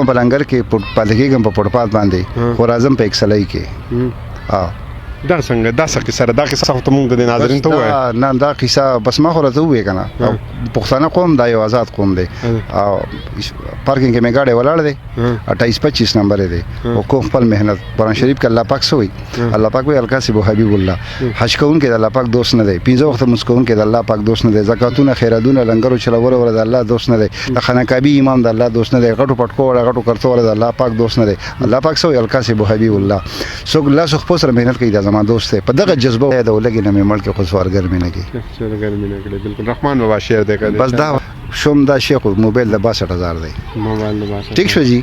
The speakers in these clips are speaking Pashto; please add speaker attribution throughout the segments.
Speaker 1: خورم په لنګر کې پاتې کېږم په فوټپات باندې، خو راځم په اکسلای کې.
Speaker 2: دا څنګه، دا څه قصه ده؟ دا قصه خو ته مونږ د ناظرین ته ووایه.
Speaker 1: نه، دا قصه بس ما خو راته ووایې که نه. پښتانه قوم دا یو آزاد قوم دی او پارکینګ کې مې ګاډی ولاړ دی، 28 25 نمبر دی، او کوم خپل محنت. قرآن شریف کې الله پاک څه وایي؟ الله پاک وایي الکاسب حبیب الله. حج کوونکی د الله پاک دوست نه دی، پنځه وخته لمونځ کوونکی د الله پاک دوست نه دی، زکاتونه خیراتونه لنګرو چلولو والا د الله دوست نه دی، د خانه کعبې امام د الله دوست نه دی، غټو پټکو والا غټو کرتو والا د الله پاک دوست نه دی. الله پاک څه وایي؟ الکاسب حبیب الله. څوک لاس خپل سره محنت کوي دا زما دوست دی. په دغه جذبه د ولګي نه مې مړ کې، خو سوارګر مې نه کوي.
Speaker 2: سوارګر مې نه کړي، بالکل. رحمان بابا شعر دی.
Speaker 1: بس دا شوم، دا شیخ موبایل د 62,000 دی.
Speaker 2: موبایل د 62.
Speaker 1: ټیک شو جی.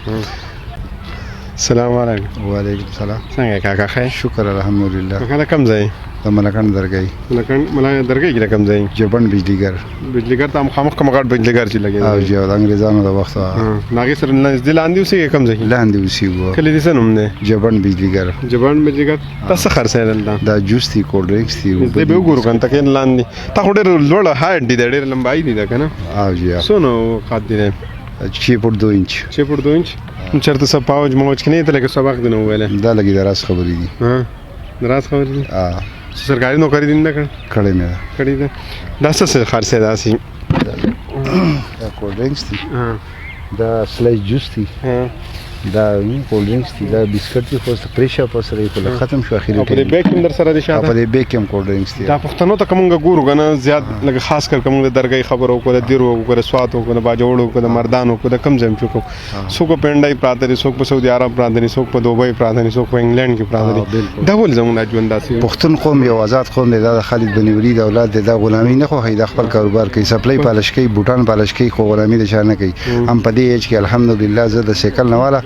Speaker 2: السلام علیکم.
Speaker 1: وعلیکم سلام.
Speaker 2: څنګه کاکا؟ خیر؟
Speaker 1: شکر الحمدلله.
Speaker 2: کاکا د کوم ځای؟
Speaker 1: د ملکند درګۍ.
Speaker 2: ملکند ملا درګۍ کې د کوم ځای؟
Speaker 1: جبن بجلیګر.
Speaker 2: بجلیګر ته مخامخ کوم غټ بجلیګر چې لګېدلی؟
Speaker 1: او جی، د انګریزانو د وخت.
Speaker 2: د هغې سره نږدې لاندې اوسېږې؟ کوم ځای
Speaker 1: لاندې اوسېږو؟
Speaker 2: کلي دې څه نوم دی؟
Speaker 1: جبن بجلیګر.
Speaker 2: جبن بجلیګر. تا څه خرڅوې دلته؟
Speaker 1: دا جوس دي، کولډ ډرینکس دي.
Speaker 2: دې به وګورو که نه، ته کښېنه لاندې. تا خو ډېر لوړ هایټ دی، ډېر لمبایي دی ده که نه؟
Speaker 1: او جی.
Speaker 2: څونه قد دی؟
Speaker 1: 6 فوټ 2 انچ.
Speaker 2: 6 فوټ 2 انچ. چېرته څه پاوج موج کې نه ته لکه سبق دې نه وویلی؟
Speaker 1: دا لګي د راز خبرې دي.
Speaker 2: د راز خبرې دي. سرکاري نوکري دې نه کړې؟
Speaker 1: کړې مې ده.
Speaker 2: کړې ده. دا څه څه خرڅوې داسې؟
Speaker 1: دا کولډ ډرینکس دي، دا سلایس جوس دي، دا کولډ ډرینکس دي، دا بسکټ دي، خو پریشا په سره یې خو ختم شو اخري.
Speaker 2: او په دې بیگ کې هم در سره دي شاته؟
Speaker 1: په دې بیگ کې هم کولډ ډرینکس دي.
Speaker 2: دا پښتنو ته که مونږ ګورو که نه، زیات لکه خاص کر که مونږ د درګۍ خبره وکړو، د دیر وکړو، د سوات وکړو، د باجوړ وکړو، د مردان وکړو، د کوم ځای هم چې وکړو، څوک په پنډۍ پراته دي، څوک په سعودي عرب پراته دي، څوک په دوبۍ پراته دي، څوک په انګلینډ کې پراته دي. دا ولې زموږ دا ژوند داسې؟
Speaker 1: پښتون قوم یو آزاد قوم دی، دا د خالد بن ولید اولاد دی. دا غلامي نه خوښوي، دا خپل کاروبار کوي، سپلۍ پالش کوي، بوټان پالش کوي، خو غلامي د چا نه کوي. هم په دې ایج کې الحمدلله زه د سایکل نه والا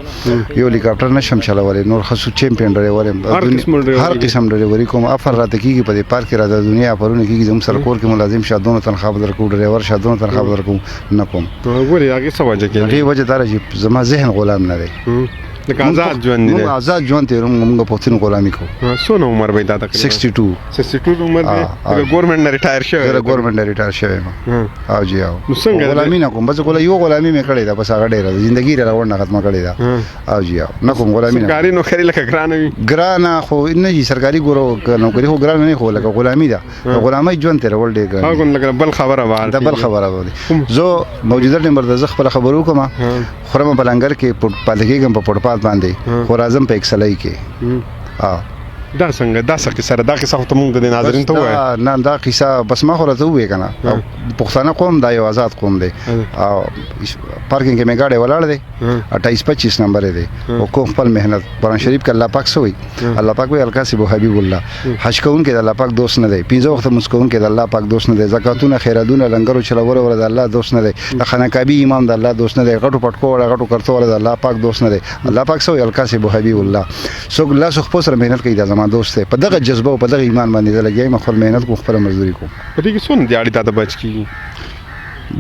Speaker 1: یو هلیکاپټر نشم چلولی، نور ښه چمپین ډرایور یم. هر قسم ډرایوري کوم. افر راته کېږي په دې پارک کې، راته دنیا افرونه کېږي. زموږ سره کور کې ملازم شه، دونه تنخوا به درکوو، ډرایور شه، دونه تنخوا به درکوو، نه کوم.
Speaker 2: ولې؟ هغې څه وجه کېږي؟
Speaker 1: هغې وجه دا ده چې زما ذهن غلام نه دی.
Speaker 2: لکه آزاد ژوند دی.
Speaker 1: موږ آزاد ژوند تېروو، موږ پښتون غلامي کوو.
Speaker 2: څونه عمر به دا تقریبا؟
Speaker 1: 62.
Speaker 2: 62 عمر دی. د ګورنمنټ نه ریټایر شوی؟
Speaker 1: زه د ګورنمنټ نه ریټایر شوی یم. او جی، او
Speaker 2: نو څنګه
Speaker 1: غلامي نه کوم، بس یو غلامي مې کړې ده، بس هغه ډېره ده، زندګي را روانه ختمه کړې ده. او جی، او نه کوم غلامي. نه
Speaker 2: سرکاري نوکري لکه ګرانه وي؟
Speaker 1: ګرانه خو نه جي، سرکاري ګورو نوکري خو ګرانه نه، خو لکه غلامي ده، غلامۍ ژوند تېرول ډېر ګران.
Speaker 2: هغه لکه بل خبره وه.
Speaker 1: دا بل خبره وه. زه موجوده ټایم ورته زه خپله خبره وکړم. خورم په لنګر کې پاتې کېږم په فوټپات باندې، خو راځم په اکسلای کې.
Speaker 2: دا څنګه، دا څه قصه ده؟ دا قصه خو ته مونږ د ناظرین ته ووایه.
Speaker 1: نه، دا قصه بس ما خو راته ووایې که نه. پښتانه قوم دا یو آزاد قوم دی او پارکینګ کې مې ګاډی ولاړ دی، 28 25 نمبر دی، او کوم خپل محنت. قرآن شریف کې الله پاک څه وایي؟ الله پاک وایي الکاسب حبیب الله. حج کوونکی د الله پاک دوست نه دی، پنځه وخته لمونځ کوونکی د الله پاک دوست نه دی، زکاتونه خیراتونه لنګرو چلولو والا د الله دوست نه دی، د خانه کعبې امام د الله دوست نه دی، غټو پټکو والا غټو کرتو والا د الله پاک دوست نه دی. الله پاک څه وایي؟ الکاسب حبیب الله. څوک لاس خپل سره محنت کوي دا زما دوست دی. په دغه جذبه او په دغه ایمان باندې زه لګیا یم، خپل محنت کوم، خپله مزدوري کوم.
Speaker 2: په دې کې څونه دیاړي تا ته بچ کېږي؟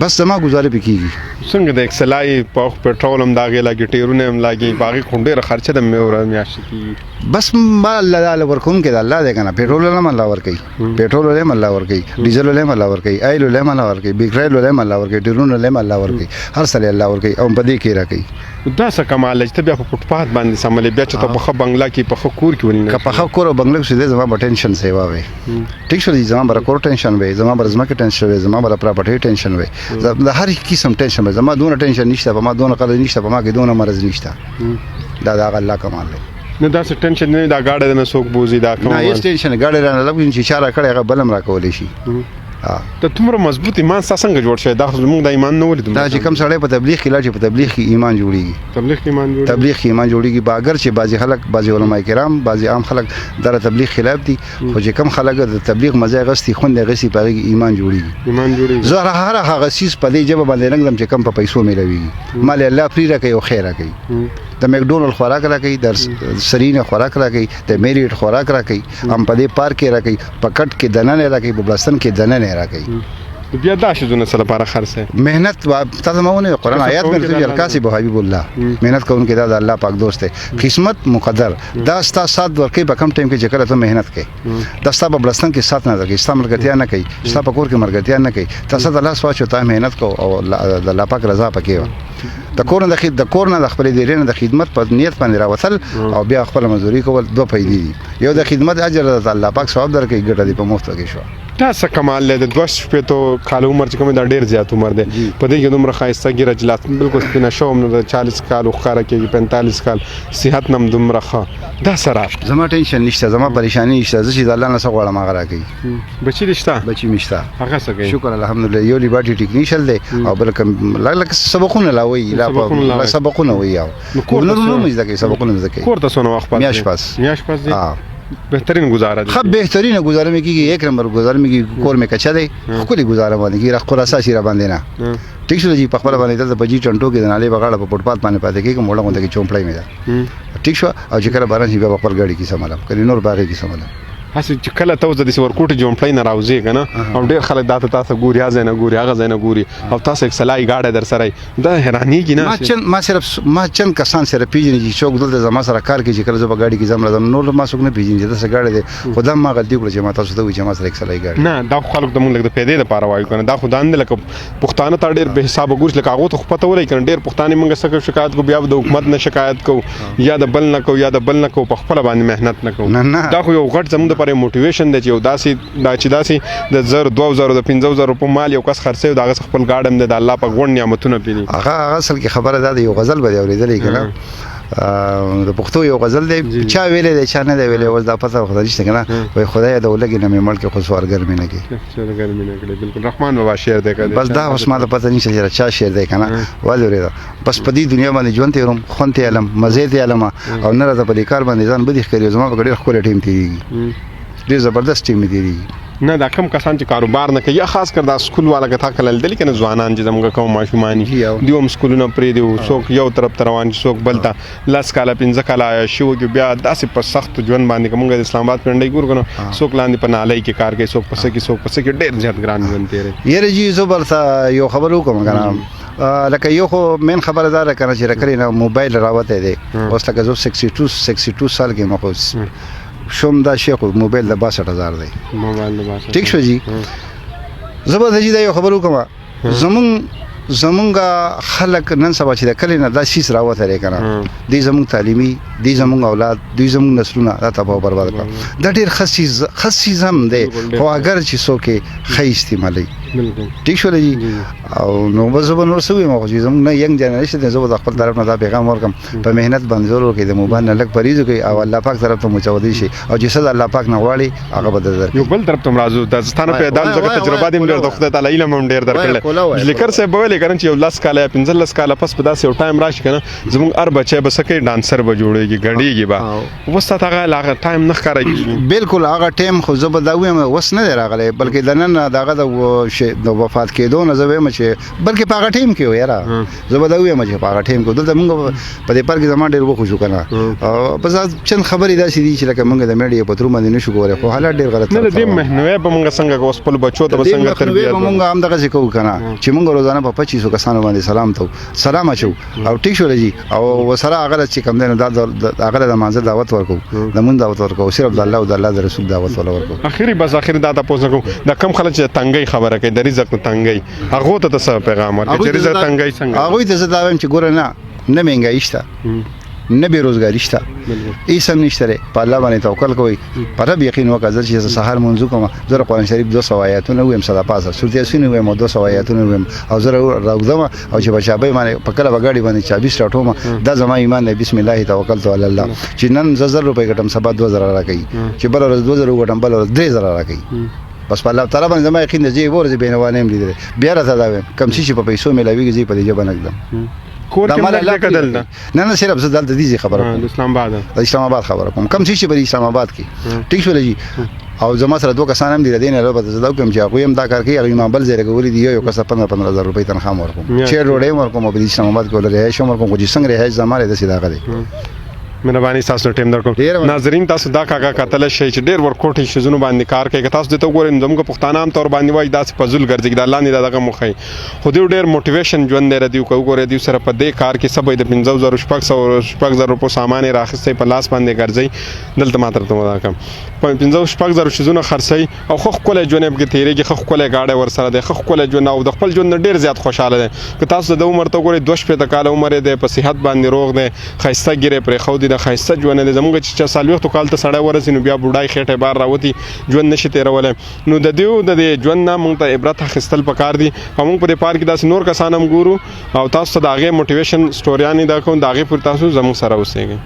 Speaker 1: بس زما ګزاره پې کېږي.
Speaker 2: څنګه د اکسلای په پټرول هم د هغې لګي، ټیرونه هم لګي، په هغې خو ډېره خرچه ده ورځ میاشت کېږي.
Speaker 1: بس ما الله تعالی ورکوونکی د الله دی که نه. پټرول هم الله ورکوي، پټرول هم الله ورکوي، ډیزل هم الله ورکوي، آیل هم الله ورکوي، بیکرایل هم الله ورکوي، ټیرونه هم الله ورکوي، هر څه الله ورکوي او په دې کې راکوي.
Speaker 2: دا څه کمال چې ته بیا په فوټپات باندې سملې، بیا چې ته په ښه بنګله کې په ښه کور کې ولې نه؟
Speaker 1: که په ښه کور او بنګله کې دی زما به ټینشن سیوا وي. ټیک شو، زما به کور ټینشن وي، زما به ځمکې ټینشن وي، زما به پراپرټي ټینشن وي، د هر قسم ټینشن وي. زما دونه ټینشن نشته، په ما دونه قرض نشته، په ما کې دونه مرض نشته. دا د هغه الله کمال دی.
Speaker 2: نه داسې ټینشن نه، دا ګاډی نه څوک بوځي دا
Speaker 1: کوم؟ نه، هېڅ ټینشن. ګاډی رانه لږ چې چا راکړی هغه بل هم راکولی شي.
Speaker 2: ته دومره مضبوط ایمان ستا څنګه جوړ شوی؟ دا خو زموږ د ایمان نه ولې
Speaker 1: دا چې کوم سړی په تبلیغ کې لاړ شي، په تبلیغ کې ایمان جوړیږي.
Speaker 2: تبلیغ کې ایمان جوړیږي.
Speaker 1: تبلیغ کې ایمان جوړیږي. اګر چې بعضې خلک، بعضې علما کرام، بعضې عام خلک دا د تبلیغ خلاف دي، خو چې کوم خلک د تبلیغ مزه اخیستي، خوند یې اخیستي، په هغې کې ایمان جوړیږي.
Speaker 2: ایمان جوړیږي.
Speaker 1: زه هر هغه څیز په دې ژبه باندې نه ږدم چې کوم په پیسو میلاویږي. مال الله فري راکوي او خیر راکوي. د مکډونلډ خوراک راکوي، د سرینه خوراک راکوي، د میریټ خوراک راکوي، هم په دې پارک کې راکوي، په کټ کې دننه راکوي، په بلستان کې دننه راکوي.
Speaker 2: بیا دا شیزونه څه لپاره خرڅه؟
Speaker 1: محنت تاسو ما ونه قرآن آیات مې رسول الکاسب حبیب الله، محنت کوونکی دا د الله پاک دوست دی. قسمت مقدر دا ستا سات ورکوي په کم ټایم کې چې کله ته محنت کوې، دا ستا په بلستان کې سات نه درکوي، ستا ملګرتیا نه کوي، ستا په کور کې ملګرتیا نه کوي. تا ستا د لاس واچو، تا محنت کو او د الله پاک رضا پکې وه. د کور نه د کور نه د خپلې دیرې نه د خدمت په نیت باندې راوتل او بیا خپله مزدوري کول، دوه پیدې دي. یو د خدمت اجر ده، الله پاک ثواب درکوي، ګټه دې په مفت کې شوه.
Speaker 2: دا څه کمال دی، د 62 کالو عمر چې کوم دا ډېر زیات عمر دی، په دې کې دومره ښایسته ږیره چې لا بالکل سپینه شوه هم نه ده، 40 کال ښکاره کېږي، 45 کال، صحت نه هم دومره ښه. دا څه راز؟
Speaker 1: زما ټینشن نشته، زما پریشاني نشته، زه چې د الله نه څه غواړم هغه راکوي.
Speaker 2: بچي دې شته؟
Speaker 1: بچي مې شته.
Speaker 2: هغه څه کوي؟
Speaker 1: شکر الحمدلله، یو لیبارټي ټیکنیشل دی او بل کوم لږ سبقونه لا وایي، لا سبقونه وایي او نور نور زده کوي، سبقونه زده کوي.
Speaker 2: کور ته څونه وخت پاتې؟
Speaker 1: میاشت پس.
Speaker 2: میاشت پس دی؟ بهترین گزاره دی.
Speaker 1: خب بهترین گزاره مې کیږي، یک نمبر گزاره مې کیږي. کور مې کچا دی، ښکلې ګزاره باندې کیږي، خپل اساسي را باندې نه ټیک شو چې په خپل باندې دلته په جی ټنټو کې د نالې په غاړه په فوټپات باندې پاتې کیږم، وړه غونډه کې چومپړی مې ده. ټیک شو. او چې کله باران شي بیا په خپل ګاډي کې سمالم، کله نور باغې کې سمالم.
Speaker 2: هسې چې کله ته اوس د داسې ورکوټي جومپړۍ نه راوځې که نه، او ډېر خلک دا ته تاسو ګوري، هغه ځای نه ګوري، هغه ځای نه ګوري، او تاسو یک سلای ګاډی در سره دا حیرانېږي نه.
Speaker 1: ما صرف ما چند کسان سره پیژني چې څوک دلته زما سره کار کوي، چې کله زه په ګاډي کې ځم راځم، نور ما څوک نه پیژني چې داسې ګاډی دی. خو دا ما غلطي وکړه چې ما تاسو ته وویل چې ما سره یک سلای ګاډی.
Speaker 2: نه، دا خو خلک د موږ لږ د پیدې لپاره وایو که نه، دا خو دا نه لکه پښتانه ته ډېر بې حسابه ګوري، لکه هغو ته خو پته ولګي که نه. ډېر پښتانه موږ څه کوو، شکایت کوو، بیا د حکومت نه شکایت کوو، یا د بل نه کوو، یا د بل نه کوو، په خپله باندې محنت نه کوو. دا خو یو غټ زموږ لپاره موټیویشن دی چې یو داسې دا چې داسې د 1000 2000 د 5000 روپو مال یو کس خرڅوي، د هغه څخه خپل ګاډی هم دی، د الله پاک غوړ نعمتونه پېني.
Speaker 1: هغه اصل کې خبره دا ده، یو غزل به دې اورېدلی که نه، د پښتو یو غزل دی، چا ویلی دی چا نه دی ویلی، اوس دا پته خو نشته که نه. وایي خدایه د ولږې نه مې مړ کړې خو سوالګر مې نه کړې.
Speaker 2: سوالګر مې نه کړې، بالکل رحمان بابا شعر دی که
Speaker 1: بس دا اوس ما ته پته نشته چې چا شعر دی که نه، ولې اورېده. بس په دې دنیا باندې ژوند تېروم، خوند تېرم، مزې تېرم، او نه راته په دې کار باندې ځان بدې ښکاري. زما په ډېر ښکلی ټیم تېرېږي، ډېر زبردست ټیم مې تېرېږي.
Speaker 2: نه، دا کم کسان چې کاروبار نه کوي، یا خاص کر دا سکول والا که تا کله لیدلي که نه، ځوانان چې زموږ کوم ماشومان دي، دوی هم سکولونه پرېږدي، څوک یو طرف ته روان شي، څوک بل ته، 10 کاله 5 کاله عیاشي وکړي، بیا داسې په سخت ژوند باندې که موږ د اسلام آباد پنډۍ ګورو که نه، څوک لاندې په نالۍ کې کار کوي، څوک په څه کې، څوک په څه کې، ډېر زیات ګران ژوند تېروي.
Speaker 1: یاره جي زه به درته یو خبر وکړم که نه، لکه یو خو مین خبره دا ده که نه چې کلي نه موبایل راوتی دی، اوس لکه زه 62 سال کې ما خو شوم، دا شی خو موبایل د 62,000 دی.
Speaker 2: موبایل د 62.
Speaker 1: ټیک شو جی. زه به د جی دا یو خبر وکړم، زمونږ خلک نن سبا چې د کلي نه دا څیز راوتی دی که نه، دوی زمونږ تعلیمي، دوی زمونږ اولاد، دوی زمونږ نسلونه دا تباه او برباد کړه. دا ډېر ښه څیز هم دی، خو اګر چې څوک یې ښه استعمالوي. ټیک شول جی. او نو بس زه به نور څه ووایم، خو چې زمونږ نه ینګ جنریشن دی، زه به د خپل طرف نه دا پیغام ورکړم، په محنت باندې زور ورکړئ، د موبایل نه لږ پرهېز وکړئ او الله پاک طرف ته متوجه شئ، او چې څه د الله پاک نه غواړي هغه به درکړي.
Speaker 2: یو بل طرف ته هم راځو، دا ستا نه پیدا ځکه تجربه دې هم ډېر ده، خدای تعالی علم هم ډېر درکړی. لیکر صاحب به ویلې که نه چې یو 10 کاله یا 15 کاله پس به داسې یو ټایم راشي که نه، زمونږ هر بچی به څه کوي، ډانسر به جوړېږي، ګډېږي به. اوس تا ته هغه ټایم نه ښکاره کېږي.
Speaker 1: بالکل هغه ټایم خو زه به دا ووایم اوس نه دی راغلی، بلکې د نن دغه د وفات کېدو نه زه وایم چې بلکې په هغه ټایم کې و، یاره زه به دا ووایم چې په هغه ټایم کې دلته مونږ په دې پارک کې زما ډېر وخت شو که نه، بس دا چند خبرې داسې دي چې لکه مونږ د میډیا په ترو باندې نه شو کولی، خو حالات ډېر غلط.
Speaker 2: نه، د دې مخنیوی به مونږ څنګه کوو، خپل بچو ته به څنګه تربیه
Speaker 1: کوو؟ مونږ هم دغسې کوو که نه چې مونږ روزانه په 25 کسانو باندې سلام ته سلام اچو او ټیک شول جی، او ورسره هغه چې کوم دی نو دا هغه د لمانځه دعوت ورکوو، د مونږ دعوت ورکوو، صرف د الله او د الله د رسول دعوت ولا ورکوو.
Speaker 2: اخري بس اخري دا تاسو کوم دا کم خلک چې تنګي خبره کوي، د رزق تنګي، هغه ته څه پیغام ورکړي چې رزق تنګي څنګه؟
Speaker 1: هغه ته زه دا وایم چې ګوره نه نه مهنګایي شته، نه بېروزګاري شته، هېڅ هم نشته دی، په الله باندې توکل کوئ، په رب یقین وکړه. زه چې سهار لمونځ وکړم، زه د قرآن شریف 200 آیاتونه ووایم، سره پاسه سورت یاسین ووایم او 200 آیاتونه ووایم، او زه راوځم او چې په چابۍ باندې په کله به ګاډي باندې چابي سټارټوم، دا زما ایمان دی، بسم الله توکلت علی الله، چې نن زه 1000 روپۍ ګټم سبا 2000 راکوي، چې بله ورځ 2000 وګټم بله ورځ 3000 راکوي. بس په الله تعالی باندې زما یقین دی، زه یوه ورځ بېنوا نه یم لیدلی. بیا راته دا وایم کوم څه چې په پیسو میلاویږي زه یې په دې ژبه نه ږدم.
Speaker 2: کور کې هم لږ دلته؟
Speaker 1: نه نه، صرف زه دلته دې خبره کوم،
Speaker 2: د
Speaker 1: اسلام آباد خبره کوم، کوم څه چې په اسلام آباد کې ټیک شول جی. او زما سره دوه کسان هم دي، د دې نه علاوه زه دا کوم چې هغوی هم دا کار کوي، هغوی ما بل ځای لګولي دي، یو کس 15-15 هزار روپۍ تنخواه هم ورکوم، چې ډوډۍ هم ورکوم، او په اسلام آباد کې ول رهایش هم ورکوم، خو چې څنګه رهایش زما دی داسې د هغه دی.
Speaker 2: مهرباني، تاسو ټیم درکوم.
Speaker 1: ډیره مننه.
Speaker 2: ناظرین، تاسو دا کاکا کتل شئ چې ډیر ورکوټي شیزونو باندې کار کوي. که تاسو دې ته وګورئ نو زموږ پښتانه عام طور باندې وایي داسې فضول ګرځي، دا لاندې دا دغه مخی، خو دیو ډیر موټیویشن ژوند دی. دیو که وګورئ، دیو سره په دې کار کې سبې د 5600 6000 روپو سامان یې راخیستی، په لاس باندې ګرځي. دلته ما ترته ودا کوم، په 5 6000 شیزونه خرڅوي او ښه ښکلی ژوند یې پکې تېرېږي. ښه ښکلی ګاډی ورسره دی، ښه ښکلی ژوند او د خپل ژوند نه ډېر زیات خوشحاله دی. که تاسو د ده عمر ته وګورئ، 62 کاله عمر یې دی، په صحت باندې روغ دی، ښایسته ږیره یې پرېښودې ده، ښایسته ژوند یې دی. زموږ چې 40 کال ته سړی ورسي نو بیا بوډای خېټه بار راوتي، ژوند نشي تېرولی. نو د دیو د دې ژوند نه موږ ته عبرت اخیستل پکار دي او موږ په دې پارک کې داسې نور کسان هم ګورو او تاسو ته د هغې موټیویشن سټوریانې دا کوم، د هغې پورې تاسو زموږ سره اوسئ.